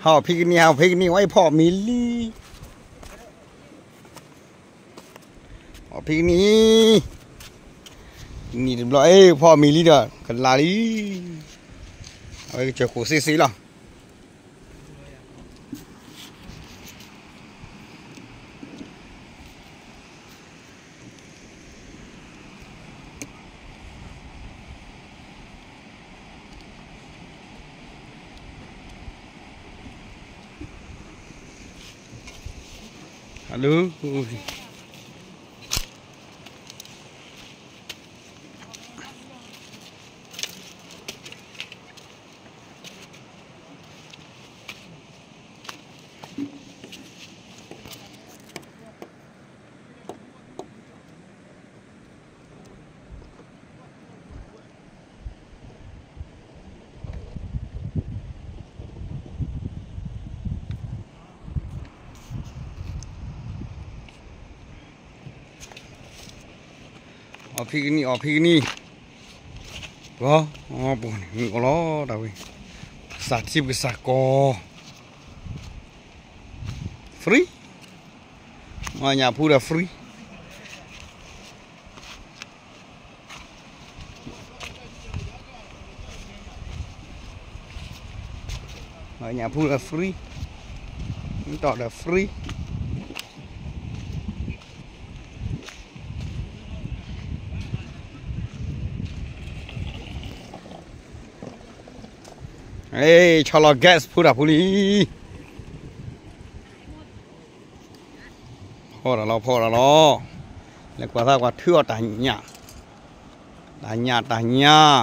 ဟးအီၣ်ဖံကနံၣ် ဟးအီၣ်ဖံကနံၣ် ဝဲအံၤဖီၣ်မံၤလံ, အီၣ်ဖံကနံၣ်, နံၣ်တဘျီအံၤ ဖီၣ်မံၤလံဒီး ကလၤလံ, အဝဲကစၢၢ်ခိၣ်စ့စ့လီၤ. အီၣ်ဖံကနံၣ် အီၣ်ဖံကနံၣ်, ပှၤ ပှၤန့ၣ် မုၢ်အီၣ်လီၤတၢ်ဝံၤ, ပကစၢ်ထံပကစၢ်ကီၢ်, free, မၤညၣ်ဖူဒီး free, မၤညၣ်ဖူဒီး free, မ့ၢ်တီၢ်ဒီး free. ဆီလီၤ gas ဖူတၢ်ဖူလံ, ဖီၣ်တၢ်လီၤ ဖီၣ်တၢ်လီၤ, လဲၤကွၢ်သးကွၢ်ထုအီၣ်တၢ်ညၣ်, တၢ်ညၣ်တၢ်ညၣ်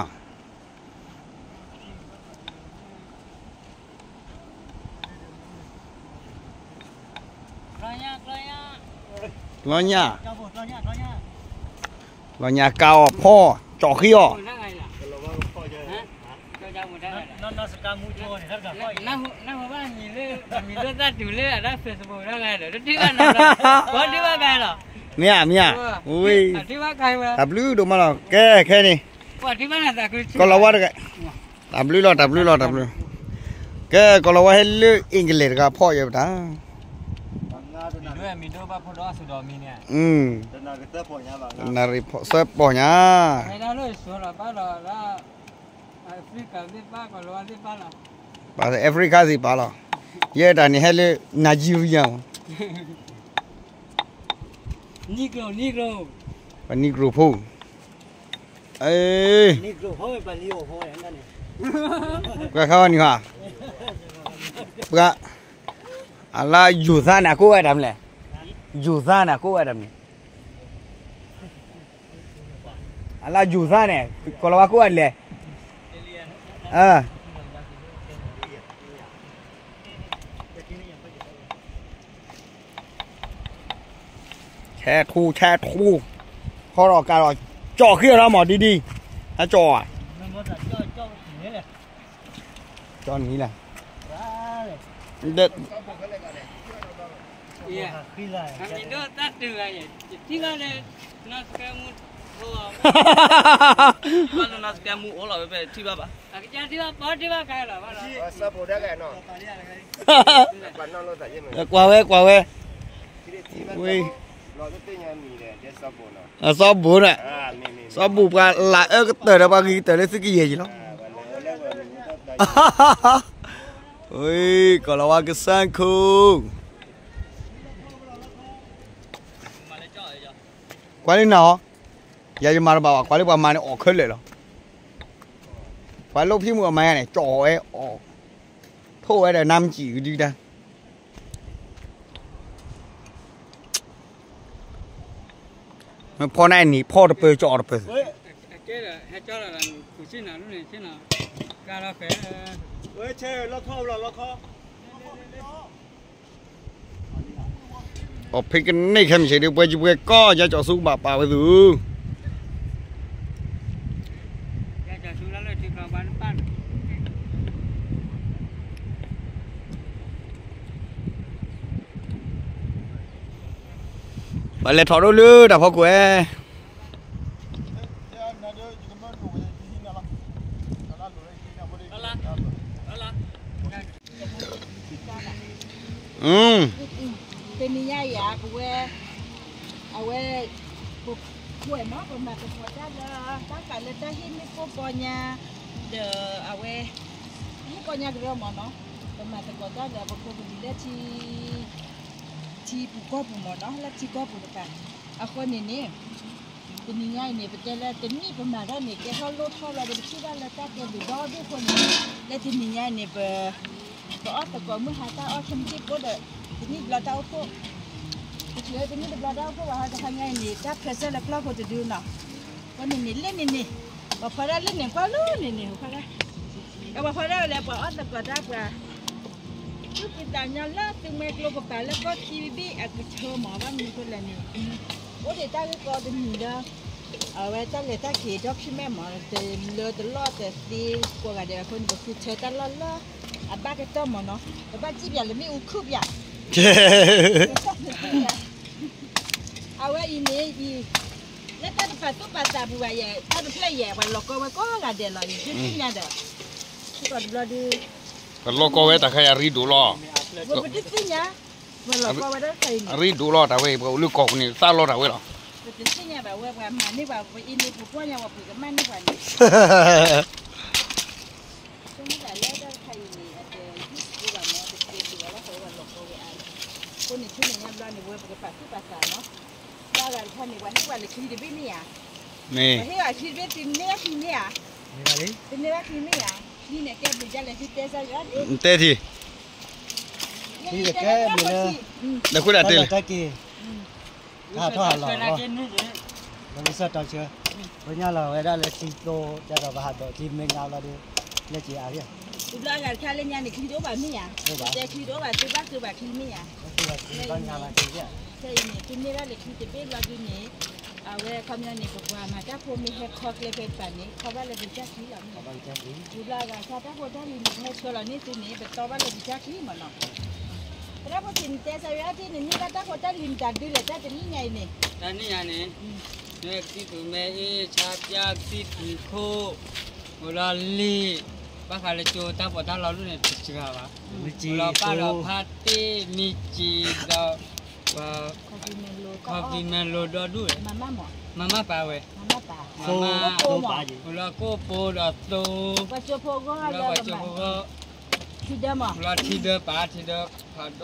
ကျီညၣ်, ကျီညၣ်ကၤအီၣ်ဖီၣ် ကၠီၣ်ဃံအီၣ်, မ့ၢ်ဧါ မ့ၢ်ဧါ, တၢ်ဘျုးဒိၣ်မးလီၤ ကဲခဲန့ၣ်, ကီၤလၤဝါတဂၤ, တၢ်ဘျုးလီၤ တၢ်ဘျုးလီၤ တၢ်ဘျုး, ကဲ ကီၤလၤဝါဟဲလၢ English တဂၤဖီၣ်ယဲပတၢ်, နၣ်ရံၣ်ဖီၣ် ဆၢဖီၣ်ညါ ပှၤ Africa သ့ၣ်တဖၣ်လီၤ, ယဲတၢ်န့ၣ်ဟဲလၢ Nigeria မး, Negro, Negro, ပှၤ Negro ဖိ, ပှၤခါဝဲန့ၣ်ဟါ, ပှၤ အလါယူၤသါန့ၣ် အကိးဝဲတၢ်မနုၤလဲၣ်, ယူၤသါန့ၣ် အကိးဝဲတၢ်မနုၤလဲၣ် အလါယူၤသါန့ၣ် ကီၤလၤဝါကိးဂၤဒဲးလဲၣ်, ဆဲထူ ဆဲထူ, ဖီထီၣ်ကးထီၣ် ကၠီၣ်ဃံအီၤလီၤမး ဒ်ဒ်, ဟဲကၠီၣ်ဧါ ကၠီၣ်နံၤလဲၣ်, ကွၢ်ဝဲ ကွၢ်ဝဲ, စီၤဘူၣ်န့ၣ်, စီၤဘူၣ်ပှၤလၢအအၢကတၢၢ်ဒီးပှၤဂ့ၤကတၢၢ်လၢသုကယဲၢ်ယံၤလီၤ, ကီၤလၤဝါကစၢၢ်ခိၣ်, ကွၢ်လၢနၤအီၤ, ယၤယမၤတဘၣ်ဘၣ် ကွၢ်လၢပှၤမၤန့ၣ်အီၣ်ခဲလၢာ်လီၤ, ပှၤလိၣ်ဖံးမုၢ်အီၣ်မၤယါန့ၣ် ကၠီၣ်ဝဲအီၣ်, ထိၣ်ဝဲဒီးနါမစံၣ်ကဒုတၢ် မ့ၢ်ဖီၣ်န့ၣ်န့ၣ် ဖီၣ်တပၢၢ်ကၠီၣ်အီၤတပၢၢ်, အီၣ်ဖံးကန့ၢ်ခဲမုၢ်ဆ့ၣ်ဒုး ပှဲၤကံပှဲၤကီၢ် ယါကၠီၣ်ဆူကဘၣ်ပာ်ဝဲသူၣ် ပှၤလဲၤထီၣ်ဒိၣ်လၢတၢ်ဖီခိၣ်ဧဲ, လၢ တနံၤညါအံၤ ပဝဲ အဝဲ ပကွဲးမး ပမၤသကိးတၢ်လၢ တၢ်ဃးလၢတၢ်ဟံၣ်မ့ၢ်ကိၢ်ပီညါ ဒီးအဝဲ ဟံၣ်ပီညါကရၢမးနီၤ ပမၤသကိးတၢ်လၢပဖိပလံၤလၢထံ ထံပူၤကီၢ်ပူၤမးနီၤ လၢထံကီၢ်ပူၤတကး အဃိန့ၣ်န့ၣ် တနံၤညါအံၤန့ၣ် ပတဲလၢတနံၣ်ပမၤတၢ်န့ၣ် ကဲထီၣ်လိၣ်ထီၣ်လီၤဒီး ပထံၣ်ဘၣ်လၢတၢ်ကဲဘျုးဒီဒူၣ်အဃိန့ၣ် လၢတနံၤညါအံၤန့ၣ် ပ ပအီၣ်သကိးမုၢ်ဟါတၢ်အီၣ်ခဲမုၢ်ဆ့ၣ်ဖိဒီး တနံၣ်တဘျီတၢ်အိၣ်ဖှိၣ် တချုးတနံၣ်တဘျီတၢ်အိၣ်ဖှိၣ်ဘၣ်ဟီ တဟါညါအံၤန့ၣ် တၢ် present လၢကျီၢ်ဖိတဒုနီၤ အဃိန့ၣ်န့ၣ် လၢန့ၣ်န့ၣ် ပှၤဖီဒၣ်လၢန့ၣ်ကွၢ်လၢန့ၣ်န့ၣ် ပှၤဖီဒၣ် ပှၤဖီဒၣ်ဝဲလၢပှၤအီၣ်သကိးတၢ်ပှၤ သူၣ်ဖှံသးညီလၢသုမှဲကျိကပၤလၢကီၢ်ခံဘ့ၣ်အကဆၢမး ဘၣ်မနုၤအဃိလဲၣ်န့ၣ် အိၣ်ဒံးတၢ်ဂ့ၢ်ကီတမံၤလၢ အဝဲတၢ်လဲၤတၢ်က့ၤ document မး တလၢတလီၢ်တသ့ကိးဂၤဒဲးအဃိန့ၣ် ပဃုထၢတၢ်လီၢ်လၢ အဘၣ်ကတၢၢ်မးနီၤ ပဘၣ်စံၣ်ပၠးလၢမ့ၣ်အူခုၣ်ပၠး အဝဲအံၤန့ၣ်အံၤ လၢတၢ်တပာ်သူၣ်ပာ်သးပူၤဘၣ်ယဲ တၢ်တဖျၢၣ်ယဲ ပှၤလီၤကီဝဲကိးဂၤဒဲးလီၤ ယတသ့ၣ်ညါဒီး စ့ၢ်ကီးတဘျီဒု ပလီၤကီဝဲတၢ်ခါအံၤအရ့ဒိၣ်လီၤ ပတသ့ၣ်ညါ ပလီၤကီဝဲဒၣ်တခါအံၤန့ၣ် အရ့ဒိၣ်လီၤ တၢ်ဝဲအံၤ ပှၤအိၣ်လၢကီၢ်ပူၤန့ၣ် သၣ်လီၤတၢ်ဝဲလီၤ ပတသ့ၣ်ညါဘၣ်ဝဲ ပှၤမၤန့ၢ်ပှၤ ပအံၤန့ၣ် ပပှီၢ်ညါဝဲ ပကမၣ်န့ၢ်ပှၤန့ၣ် ဆိကမိၣ်သးလၢတၢ်တခါအံၤန့ၣ် အတယုၢ်စ့ဘၣ်မး တကဲဘျုးဝဲလၢပှၤလီၤကီဝဲအါအံၤ အဃိန့ၣ် ဆူမဲာ်ညါဘျီန့ၣ် ပဝဲပကပာ်သူၣ်ပာ်သးနီၤ ဘၣ်ဂၤတခါန့ၣ် ပှၤဟ့ၣ်ပှၤလၢချံတဘ့ၣ်မ့ၢ်ဧါ ပှၤဟ့ၣ်ပှၤချံတဘ့ၣ် သုမ့ၢ်ဘၣ်ချံမ့ၢ်ဧါ သုမ့ၢ်ဘၣ်ချံမ့ၢ်ဧါ ချံန့ၣ်ကဲဘျုးဒ်လဲၣ် သုတဲစၢ်ယွၤဒ် တဲထံ လၢယတဲလၢ ဒီးခိၣ်ဒၣ်တဲလၢ တၢ်က့ၤ ဟးထီၣ်ဟးလီၤ လၢပစၢ်တီဆၢ ပညၣ်လီၤဝဲဒၣ်လၢထံကျိ ကၢ်ဒီးပဟးဒိးထံမဲာ်ညါလီၤဒီး လၢက့ၤအါဂ့ၢ် တဘျီအဂၤတခါလၢညါန့ၣ် ချံတအိၣ်ဘၣ်မ့ၢ်ဧါ တဲချံတအိၣ်ဘၣ် သုဘၣ်သုဘၣ်ချံမ့ၢ်ဧါ ခဲအံၤန့ၣ် သုမ့ၢ်ဘၣ်လၢချံတဘ့ၣ်လီၤဒုးန့ၣ် အဝဲခီပညီန့ၣ် ပပှၤမၤတၢ်ဖိမ့ၢ်ဟဲခီကျဲဖဲပၤန့ၣ် ခီဘၣ်လၢပကစၢ်ချံလီၤမ့ၢ် တဘျီအဂၤတခါ တၢ်ဖိတၢ်လံၤန့ၣ် ပဟဲဆှၢလီၤန့ၢ်သုန့ၣ် ပတီဘၣ်လၢပကစၢ်ချံမ့ၢ်နီၤ သရၣ်ဖိတံၢ်န့ၣ် တဲစၢ်ယွၤဒ်န့ၣ် န့ၢ်ဘၣ်တၢ်ဖိတၢ်လံၤမတၤဒုလဲၣ် တၢ်တနံၣ်ညါအံၤန့ၣ် တနံၣ်ညါန့ၣ် မ့ၢ်ကသံၣ်သူၣ်မဲအ့ၣ် ဆါပၠၣ် ကသံၣ်ပူၤခိၣ် အိၣ်လီၤလံာ် ဘၣ်ဃးလၢကၠိတၢ်ပီးတၢ်လီဒ်န့ၣ် တစှၤဘၣ် အိၣ်လီၤပၢ်ဒီးဖါတ့ၢ် မ့ၢ်က့ဒီး ခီကံမဲလိဒီဒူၣ်ဝဲ မၤမၢ်ပာ်ဝဲ မၤမၢ်ပာ် အိၣ်လီၤကိၣ်ပိဒီးသိ အိၣ်လီၤပှၤကၠိဖိဂီၢ် အိၣ်လီၤထံဒၢပာ် ထံဒၢဖးဒိၣ်ဖျၢၣ် အိၣ်လီၤဒုးဒုးဒီးပဆီလီၤလၢ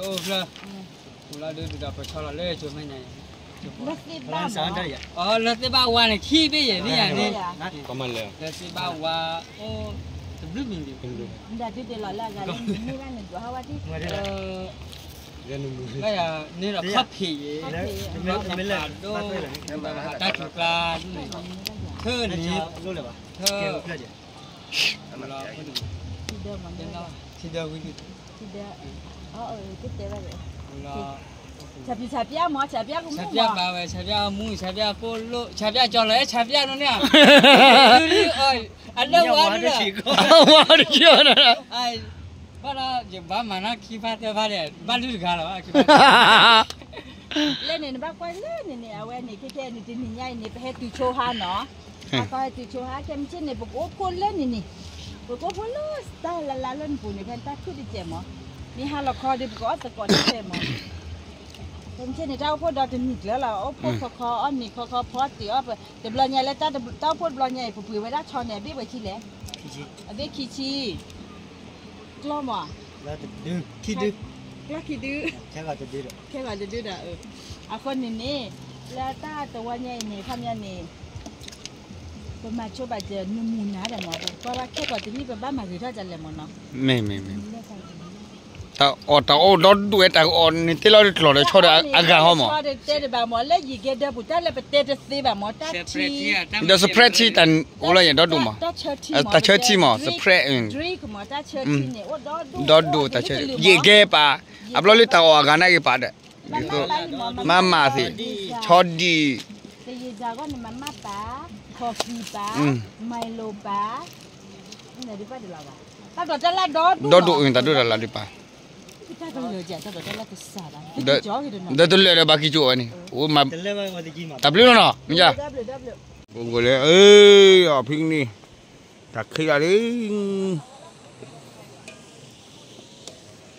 ကၠိမဲာ်ညါ လၢသ့ၣ်ဘၣ်မး အိၣ်လၢသ့ၣ်ဘၣ်ဝါန့ၣ် ခံဘ့ၣ်ယဲၢ်န့ၣ်ယၤန့ၣ် လၢသ့ၣ်ဘၣ်ဝါ အိၣ်တဘျုးမံၤဒံး မတၤဒုးတဲလီၤလၢအဂၤလၢန့ၣ် မ့ၢ်ဘၣ်န့ၣ် ဒွးဟးဝါဒံး လၢယၤန့ၣ်ဒီးခီၣ်ဖံးယဲၢ် ခီၣ်ဖံး တၢ်ထူးကျါဒ်န့ၣ် ထၢန့ၣ် ထၢ ထံဒၢဝံၤ ဆၣ်ပၠၣ်ဆၣ်ပၠၣ်မး ဆၣ်ပၠၣ်ကမူ ဆၣ်ပၠၣ်ပၢ်ဝဲ ဆၣ်ပၠၣ်မူ ဆၣ်ပၠၣ်ကိၣ်လိၣ် ဆၣ်ပၠၣ်ကၠီလီၤ အဲ ဆၣ်ပၠၣ်နီၤန့ၣ် အဒၢဝါဒုးလီၤ ဝါဒုးလီၤ ဘၣ်ဒီး ယဘၣ်မၤနီၢ်ခံဖၣ်သၢဖၣ်ဒီး ဘၣ်လုၢ်တဂၤလီၤ လၢန့ၣ် နဘၣ်ကွၢ်လၢန့ၣ်န့ၣ် အဝဲန့ၣ် ခဲခဲန့ၣ် တနံၤညါအံၤန့ၣ် ပဟဲတုၤဆိဟါနီၤ အခီဟဲတုၤဆိဟါ ခဲမုၢ်ဆ့ၣ်န့ၣ် ပကအိၣ်ဖှိၣ်လၢန့ၣ်န့ၣ် ပကအိၣ်ဖှိၣ်လၢတၢ်လၢ်လၢ်လၢနပူၤန့ၣ် ဖဲတၢ်ထူၣ်တစဲးမး မ့ၢ်ဟါလီၤခီဒီး ပကအီၣ်သကိးတၢ်ဖဲမး ခဲမုၢ်ဆ့ၣ်န့ၣ် တၢ်အိၣ်ဖှိၣ်ဒီတနံၤကျၢၤလီၤ အိၣ်ဖှိၣ်ခီခီ အီၣ်မ့ၤခီခီ ဖီတ့ၢ်အီၣ်ပ တဘျီညါလၢတၢ်အိၣ်ဖှိၣ်တဘျီညါအံၤ ပပှ့ၤဝဲဒၣ်ဆီန့ၣ် အဘ့ၣ်ပှဲၤဆံလဲၣ် အဘ့ၣ်ခံဆံ ကျီၢ်မး ကျီၢ်ခံဒု ခဲဂီၤတဒုဒီး အဃိန့ၣ်န့ၣ် လၢတၢ်တဝီညါအံၤန့ၣ် ခီပညီန့ၣ် ပမၤဆိဘၣ်စၢၤနမူၤနၤဒီးမး ပကွၢ်ဘၣ်ခဲကိာ်တနံၣ် ပဘၣ်မၤဂ့ၤထီၣ်ဒ်လဲၣ်မးနီၤ မ့ၢ်မ့ၢ်မ့ၢ် တၢ်အီၣ်တၢ်အီၣ်ဒီဒူၣ်ဝဲ တၢ်အီၣ်န့ၣ် တ့လီၤတကျီၤဒီး ဆီဒီးအဂၤဟီမး ဆီဒီးတဲတဘၣ်မး လၢယံၤကဲဒၢပူၤ တၢ်လၢပတဲတသ့ဘၣ်မး တၢ်ထံ ဒီး spread ထံ တၢ်အိၣ်လၢယံၤဒီဒူၣ်မး တၢ်ဆၢထံမး တၢ်ဆၢထံမး spread drink မး တၢ်ဆၢထံန့ၣ် အိၣ်ဒီဒူၣ် ဒီဒူၣ် တၢ်ဆၢထံ ယံၤကဲပာ် အဘျီလၢတၢ်အီၣ်အဂၤန့ၣ်က့ၤပာ်ဒီး မၤမၤသ့ၣ် ဆီဒံၣ် တယံၤစှၤဂီၢ်န့ၣ် မၤမၢ်ပာ် coffee ပာ် Milo ပာ် တၢ်ဒိးတၢ်လၢ်ဒီဒူၣ် ဒီဒူၣ် တၢ်ဒိးတၢ်လၢ်ဒုးပာ် တၢ်ဒိးတၢ်လၢ်ကစၢ်ဒၣ် ဒီးတလၢာ်ဒီးဘၣ်ကံၣ်ကၠိဝဲန့ၣ် တၢ်ပျုၢ်လီၤနီၤ မ့ၢ်ယါ ပကလဲၤ အ့ၣ် အီၣ်ဖံးန့ၣ် တၢ်ခံးလီၤ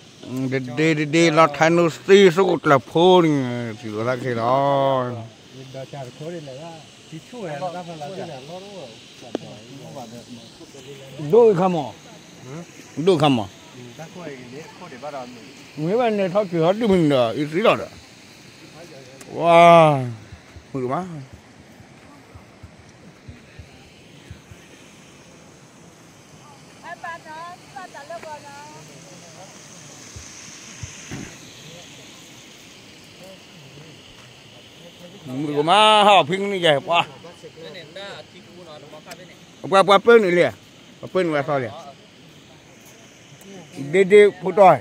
လံ တဒ့တဒ့လီၤ ထါနိသ့စိကကျၢၢ်ဖိန့ၣ် စံးလိာ်သးခဲလီၤ. ဒိၣ်ခါမီၢ်, ဒိၣ်ခါမီၢ်, မ့ၢ်ဘၣ်န့ၣ်ထီၣ်က့ၤဟီဒုၣ်မနုၤဒီး အံၤသံလီၤဒီး, ဝါ, မုၢ်ကမၣ် မုၢ်ကမၣ်ဟီၣ်ဖံကန့ၣ်ယဲၢ်ပှၤ, ပှၤပှၤပၢနုာ်လံ, ပှၤပၢနုာ်ဝဲသီလံ, ဒ့ဒ့ဖိတီၢ်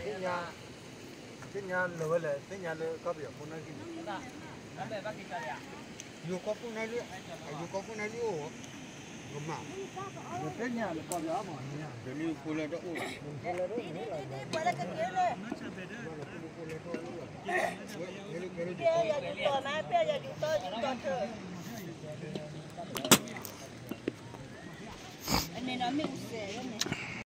အန့ၣ်ဒီးမ့ၣ်အူစဲးန့ၣ်